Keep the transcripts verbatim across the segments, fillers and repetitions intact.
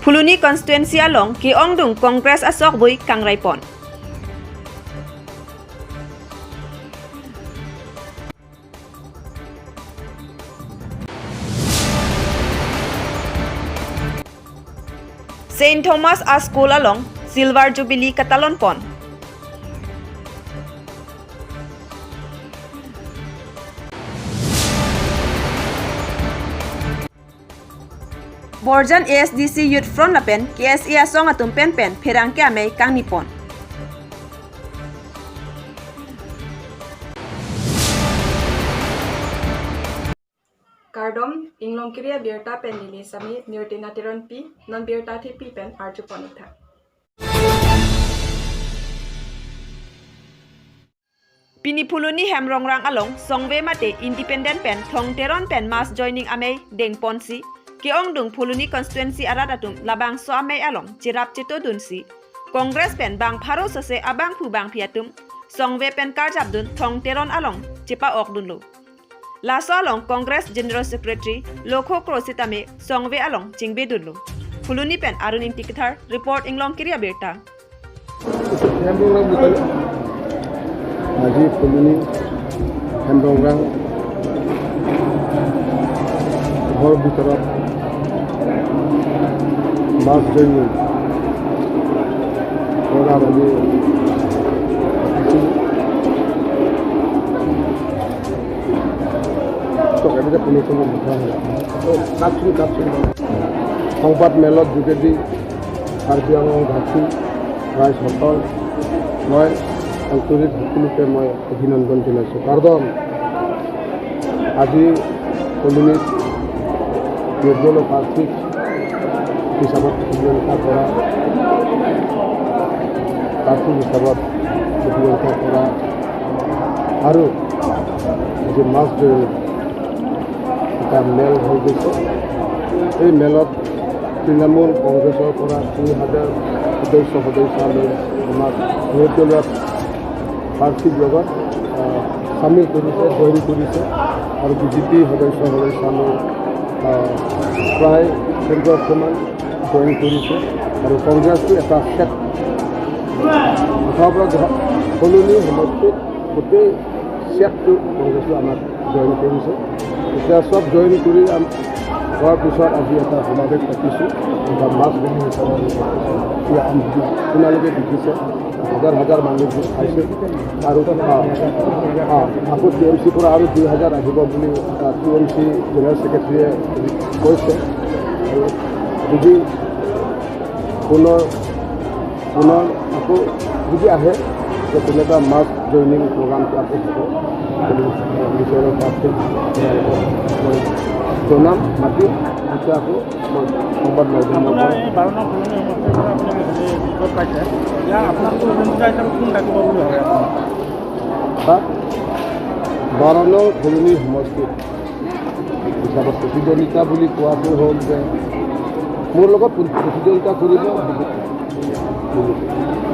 Phuloni constituency along ke-ongdung Congress asokbui kangrai pon. Saint Thomas a school along Silver Jubilee katalon pon. Borjan A S D C Youth Front lapen K S A asong atum pen pen pherangke amei kangni pon. Kardom, Inglongkiri abirta pen neli Sami Nirtina Teronpi, non birta thepi pen arju pon ik tha. Pini Phuloni Hemrongrang along Songve mate Independent pen Thong Teron pen mass joining amei deng ponsi ke-ongdung Phuloni constituency arat atum labangso amei along cherap chetodunsi Congress pen bang pharo sose abangphu bangphi atum Songve pen karjapdun Thong Teron along chepa-okdunlo. Laso along Congress General Secretary Lokho Kro sitame Songve along chingbedunlo. Phuloni pen Arun Ingti Kathar, report Inglongkiri abirta. আজি ফুলনি হেমব্ৰংগ্ৰাং ঘৰ ভিতৰত মাছ জৈন প্ৰগ্ৰাম আমি পাতিছিলোঁ। সংবাদ মেলৰ যোগেদি কাৰ্বি আংলং ভাষী ৰাইজসকল মই আন্তৰিক সকলোকে মই অভিনন্দন জনাইছোঁ। কাৰণ আজি ফুলনিত নিৰ্দলীয় প্ৰাৰ্থী হিচাপত প্ৰতিদ্বন্দ্বিতা কৰা, প্ৰাৰ্থী হিচাপত প্ৰতিদ্বন্দ্বিতা কৰা আৰু আজি মাছ জৈন এটা মেল হৈ গৈছে। এই মেলত তৃণমূল কংগ্ৰেছৰ পৰা দুই হাজাৰ সদস্য সদস্যা লৈ আমাক নিৰ্দলীয় প্ৰাৰ্থীৰ লগত, আহ, চামিল কৰিছে, জইন কৰিছে আৰু বি জে পি সদস্য সদস্যা লৈ, আহ, প্ৰায় কেন্দ্ৰৰ সমান জইন কৰিছে আৰু কংগ্ৰেছটো এটা ছেট, মুঠৰ পৰা ধ-, ফুলনি সমষ্টিত গোটেই ছেটটো কংগ্ৰেছে আমাক জইন কৰিছে। এতিয়া চব জইন কৰি আম-, হোৱাৰ পিছত আজি এটা সমাৱেশ পাতিছোঁ, এটা মাছ মেলা হিচাপে আমি পাতিছোঁ। এতিয়া আম-, আপোনালোকে দেখিছে, হাজাৰ হাজাৰ মানুহ গোট খাইছে আৰু, আ, আ, আকৌ টি এম চিৰ পৰা আৰু দুই হাজাৰ আহিব বুলি, আ, টি এম চি জেনেৰেল ছেক্ৰেটাৰীয়ে কৈছে। আৰু যদি পুনৰ, পুনৰ আকৌ যদি আহে, যে তেনেকুৱা মাছ জইনিং প্ৰগ্ৰামটো আকৌ হ'ব বুলি, আ, বিচাৰৰ প্ৰাৰ্থী মই জনাম, মাতিম। এতিয়া আকৌ সংবাদ মাধ্যমৰ পৰা। আপোনাৰ এই বাৰ নং ফুলনি সমষ্টিৰ পৰা আপুনি হেৰি টিকট পাইছে, ইয়াৰ আপোনালোকৰ উমৈহতীয়া হিচাপে কোন থাকিব বুলি ভাবে আপুনি? হা? বাৰ নং ফুলনি সমষ্টিত হিচাপত প্ৰতিদ্বন্দ্বিতা বুলি কোৱাটো হ'ল যে মোৰ লগত প্ৰ-, প্ৰতিদ্বন্দ্বিতা কৰিব বি জে পি।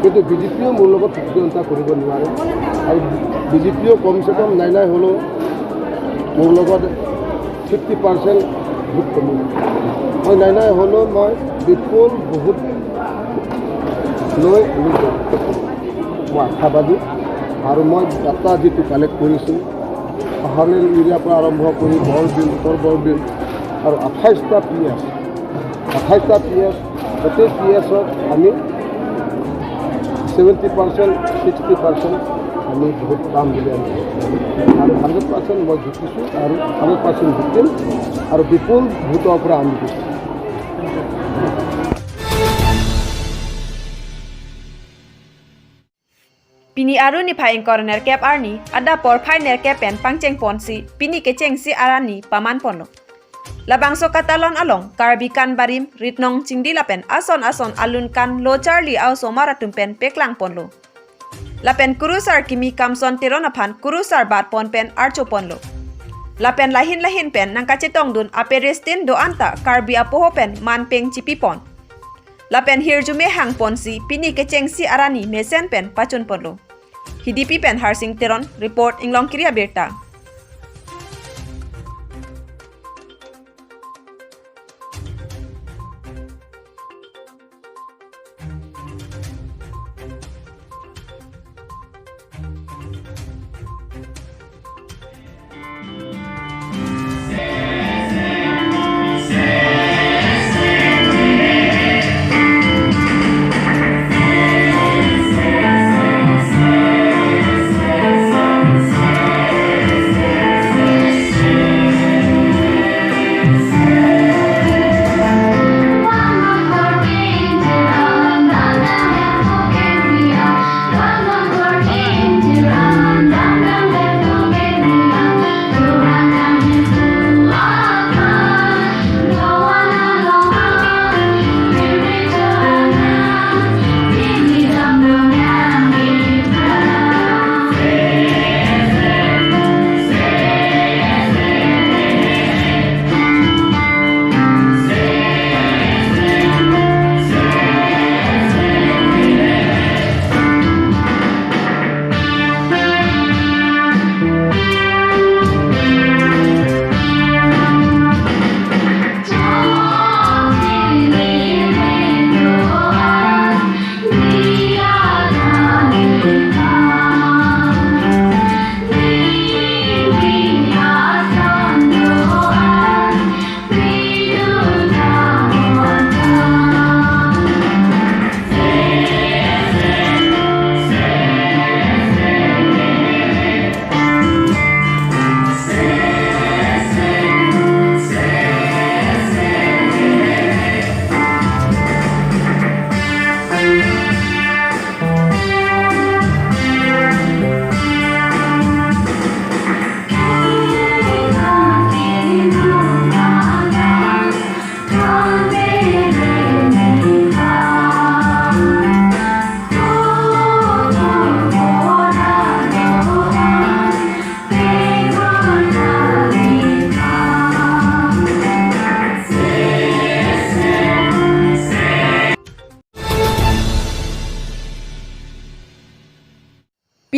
কিন্তু বি জে পিয়েও মোৰ লগত প্ৰতিদ্বন্দ্বিতা কৰিব নোৱাৰে। আৰু বি জে পিয়েও কমচে কম নাই নাই হ'লেও মোৰ লগত ফিফটি পাৰ্চেণ্ট ভোট কমিব। মই নাই নাই হ'লেও মই বিপুল ভোট লৈ আমি জয়যুক্ত কৰিম। মই আশাবাদী আৰু মই ডাটা যিটো কালেক্ট কৰিছোঁ, পাহাৰীয়া এৰিয়াৰ পৰা আৰম্ভ কৰি বৰবিল, উত্তৰ বৰবিল আৰু আঠাইছটা পি এছ, আঠাইছটা পি এছ, গোটেই পি এছত আমি ছেভেণ্টি পাৰ্চেণ্ট, ছিক্সটি পাৰ্চেণ্ট আমি ভোট পাম বুলি আমি ভাবিছোঁ। আৰু হাণ্ড্ৰেড পাৰ্চেণ্ট মই জিকিছোঁ আৰু হাণ্ড্ৰেড পাৰ্চেণ্ট জিকিম আৰু বিপুল ভোটৰ পৰা আমি জিকিম। Pini Aru niphai ingkoi ra nerkep arni, adap porphai nerkep pen pangcheng ponsi, pini kechengsi arani paman ponlo. Labangso katalon along, Karbi Kan Barim, Ritnong Chingdi lapen ason ason alun kan lo charli a-osomar atum pen peklang ponlo. Lapen kurusar kimi Kamson Teron aphan kurusar bat pon pen archo ponlo. Lapen lahin lahin pen nangkachetongdun aperestin do-an ta Karbi apoho pen manpeng chipi pon. Lapen hirjume hang ponsi pini kechengsi arani mesen pen pachun ponlo. Hidipi pen Harsing Teron, report Inglongkiri Abirta.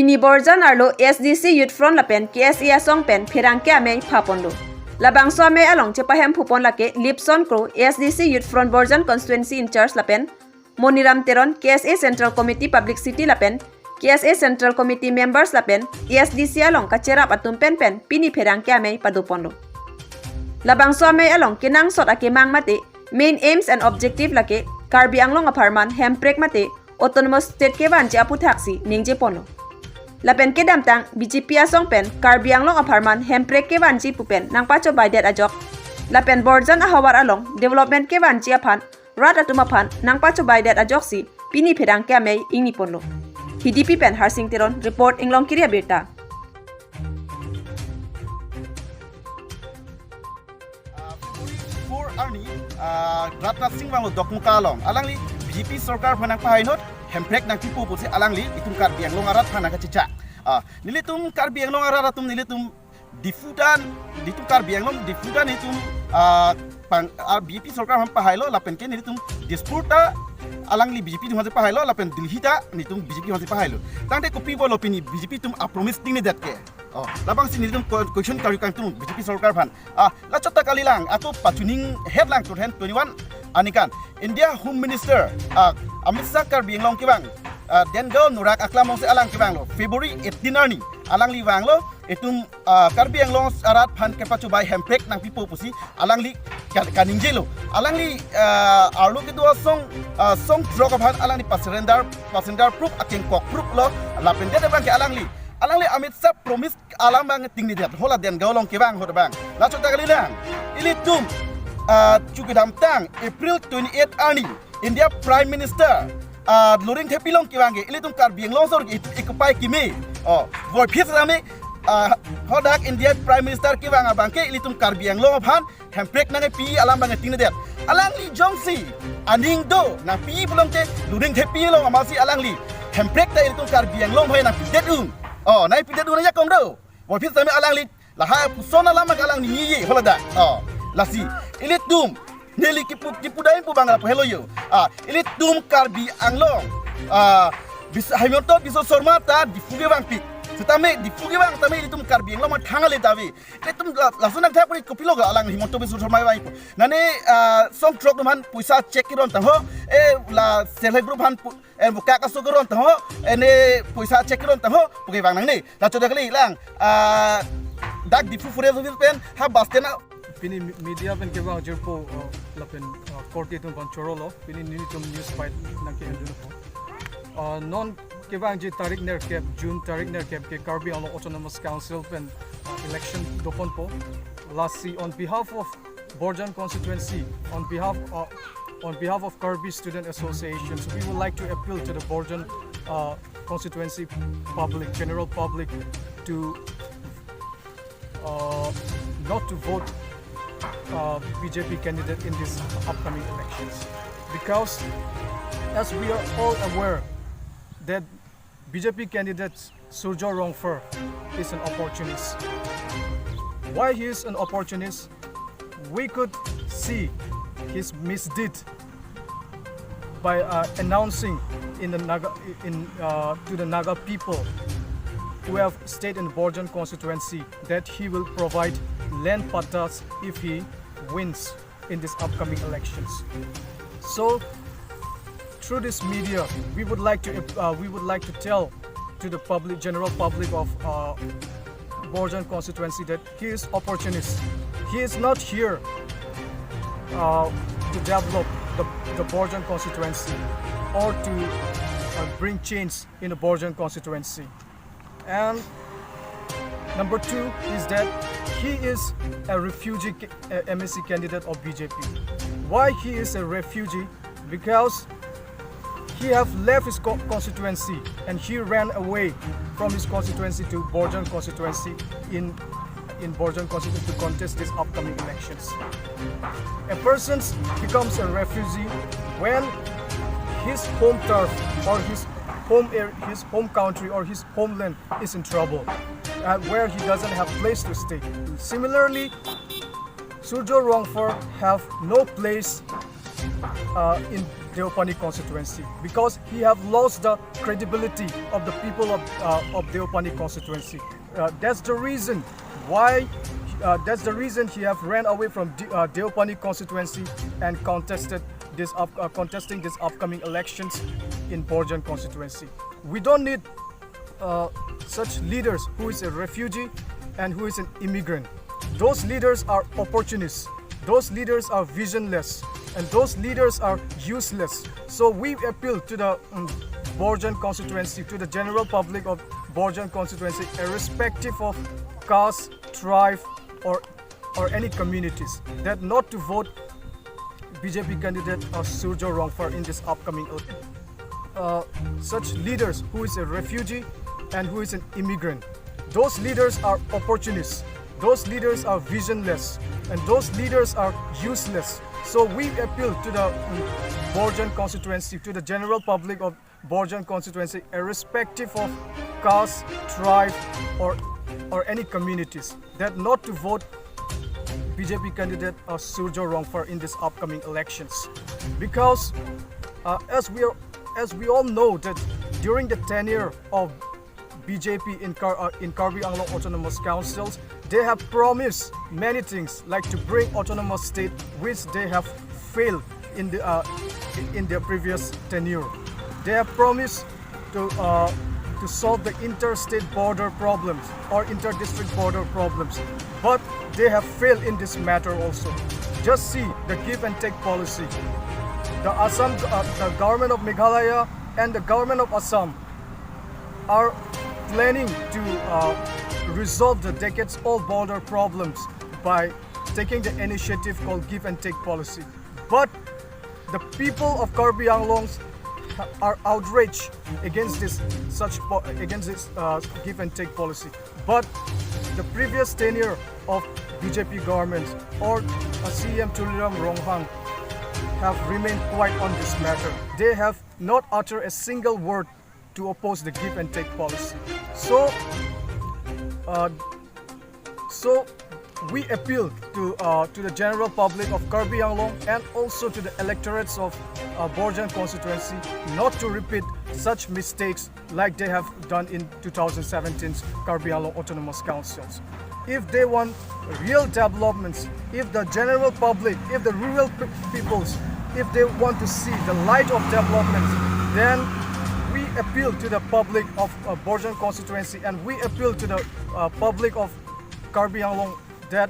Pini Borjan arlo A S D C Youth Front lapen K S A asong pen pherangke amei phaponlo. Labangso amei along chepahemphupon lake Lipson Kro, A S D C Youth Front Borjan Constituency in-charge lapen Moniram Teron, K S A Central Committee Publicity lapen K S A Central Committee members lapen A S D C along kacherap atum pen pen pini pherangke amei padoponlo. Labangso amei along kenangsot akemang mate main aims and objective lake Karbi Anglong apharman hemprek mate Autonomous State kevanji aputhaksi ningjeponlo. Lapen kedamtang B J P asong pen Karbi Anglong apharman hemprek kevanji pu pen nangpachobaidet ajok, lapen Borjan ahavar along development kevanji aphan rat atum aphan nangpachobaidet ajoksi pini pherangke amei ingniponlo. Hidipi pen Harsing Teron report, Inglong Kiri Abirta. Ah, February four arni, ah, Rajnath Singh vanglo Dokmoka along. Alangli B J P sorkar aphan nangpahai not hemprek nangpipo pusi alangli itum Karbi Anglong arat aphan nangkachechak. Ah, nelitum Karbi Anglong arat atum nelitum Diphu ta, nelitum Karbi Anglong Diphu ta nelitum, ah, pang, ah, B J P sorkar aphan pahailo lapen ke nelitum Dispur ta alangli B J P atum aphansi pahailo lapen Delhi ta nelitum B J P aphansi pahailo. Tangte kopi pulo pini B J P atum a-promise tingnedet ke. Oh, labangsi nelitum ko-, question karju kangtung B J P sorkar aphan. Ah, lachot ta kalilang, ato pachuning headlang two thousand twenty-one arni kan India Home Minister, ah, Amit Shah Karbi Anglong kevang, ah, Dengaon Norak Aklam alongsi alang kevanglo February eighteen arni. Alangli vanglo itum, ah, Karbi Anglong arat aphan kepachobai hemprek nangpipo pusi alangli ka-, kaningjelo. Alangli, ah, arlo kedo asong, ah, song throk aphan alangli pa-surrender, pa-surrender proof akengkok proof lo lapen det abang ke alangli. Alangli Amit Shah promise alam abang tingnedet, hala Dengaon along kevang ahut abang. Lachot ta kalilang. Ilitum, ah, chu kedamtang April twenty-eight arni India Prime Minister, ah, Loringthepi along kevang ke ilitum Karbi Anglong asor ke ikopai kimi. Oh, voiphit sitame, ah, hadak India Prime Minister kevang abang ke ilitum Karbi Anglong aphan hemprek nangkepi alam abang tingnedet. Alangli jongsi aning do nangpi pulote Loringthepi along amatsi alangli hemprek ta ilitum Karbi Anglong aphan nangpidet un. Oh, nangpidet un ajakong do. Voiphit sitame alangli lahai apuson alam abang alangli ningje hala dak. Oh, lasi ilitum neli kipu, kipu dai pu abang lapu helo yo. Ah, ilitum Karbi Anglong, ah, bis, Himanta Biswa Sarma ta Diphu kevangpik. Sitame Diphu kevang tame ilitum Karbi Anglong amat thang ale ta ave. Ilitum la, lason nangthak puri kopilo ga alang Himanta Biswa Sarma vangpo. Nane, ah, song throk atum aphan poisa check keron tangho, eh, la self help group aphan pu-, eh, bukak aso keron tangho, eh, ne poisa check keron tangho, pu kevang nangne. Lachot ta kalilang, ah, dak Diphu Forest Office pen ha bus stand a- Pini mi-, media pen kevang jirpo, uh, lapen, uh, korte atum aphan chorolo, pini nelitum news fight nangke-endunpo. Uh, non kevangji tarik nerkep, June tarik nerkep ke Karbi Anglong Autonomous Council pen, uh, election doponpo. Lasi on behalf of Borjan constituency, on behalf, uh, on behalf of Karbi Student Associations, we would like to appeal to the Borjan, uh, constituency public, general public, to, uh, not to vote, uh, B J P candidate in these upcoming elections. Because as we are all aware that B J P candidate Surjya Rongphar is an opportunist. Why he is an opportunist? We could see his misdeed by, uh, announcing in the Naga, in, uh, to the Naga people who have stayed in Borjan constituency that he will provide land pattas if he wins in these upcoming elections. So, through this media, we would like to, uh, we would like to tell to the public, general public of, uh, Borjan constituency that he is opportunist. He is not here, uh, to develop the, the Borjan constituency or to, uh, bring change in the Borjan constituency. And number two is that he is a refugee ca-, uh, M A C candidate of B J P. Why he is a refugee? Because he have left his co-, constituency and he ran away from his constituency to Borjan constituency in, in Borjan constituency to contest these upcoming elections. A person becomes a refugee when his home turf or his home air, his home country or his homeland is in trouble, uh, where he doesn't have place to stay. Similarly, Surjya Rongphar have no place uh, in Deopani constituency, because he have lost the credibility of the people of, uh, of Deopani constituency. Uh, that's the reason why, uh, that's the reason he have ran away from De- uh, Deopani constituency and contested this up, uh, contesting this upcoming elections in Borjan constituency. We don't need uh, such leaders who is a refugee and who is an immigrant. Those leaders are opportunists. Those leaders are visionless. And those leaders are useless. So we appeal to the um, Borjan constituency, to the general public of Borjan constituency, irrespective of caste, tribe, or or any communities, that not to vote B J P candidate uh, Surjya Rongphar in this upcoming election. Uh, such leaders who is a refugee and who is an immigrant, those leaders are opportunists. Those leaders are visionless, and those leaders are useless. So we appeal to the um, Borjan constituency, to the general public of Borjan constituency, irrespective of caste, tribe, or or any communities, that not to vote B J P candidate uh, Surjya Rongphar in this upcoming elections, because uh, as we are, as we all know that during the tenure of B J P in, Kar- uh, in Karbi Anglong Autonomous Councils, they have promised many things like to bring autonomous state, which they have failed in the uh, in their previous tenure. They have promised to uh, to solve the interstate border problems or inter-district border problems, but they have failed in this matter also. Just see the give and take policy. The Assam, uh, the government of Meghalaya and the government of Assam are planning to uh, resolve the decades-old border problems by taking the initiative called give and take policy. But the people of Karbi Anglong are outraged against this such po- against this uh, give and take policy. But the previous tenure of B J P government or uh, C E M Tuliram Ronghang have remained quiet on this matter. They have not uttered a single word to oppose the give and take policy. So, uh, so we appeal to uh, to the general public of Karbi Anglong and also to the electorates of uh, Borjan constituency not to repeat such mistakes like they have done in two thousand seventeen Karbi Anglong Autonomous Councils. If they want real developments, if the general public, if the rural pe- peoples, if they want to see the light of development, then we appeal to the public of uh, Borjan constituency and we appeal to the uh, public of Karbi Anglong that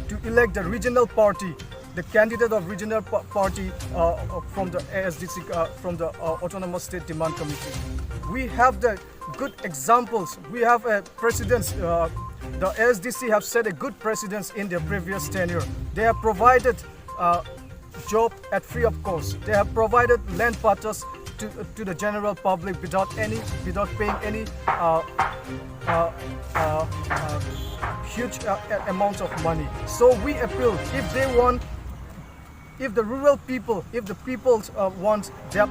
to elect the regional party, the candidate of regional pa- party uh, from the A S D C, uh, from the uh, Autonomous State Demand Committee. We have the good examples. We have a president. Uh, the A S D C have set a good precedence in their previous tenure. They have provided uh, job at free of cost. They have provided land pattas to, to the general public without any without paying any uh, uh, uh, uh, huge uh, a- amount of money. So we appeal if they want, if the rural people, if the people uh, want debt,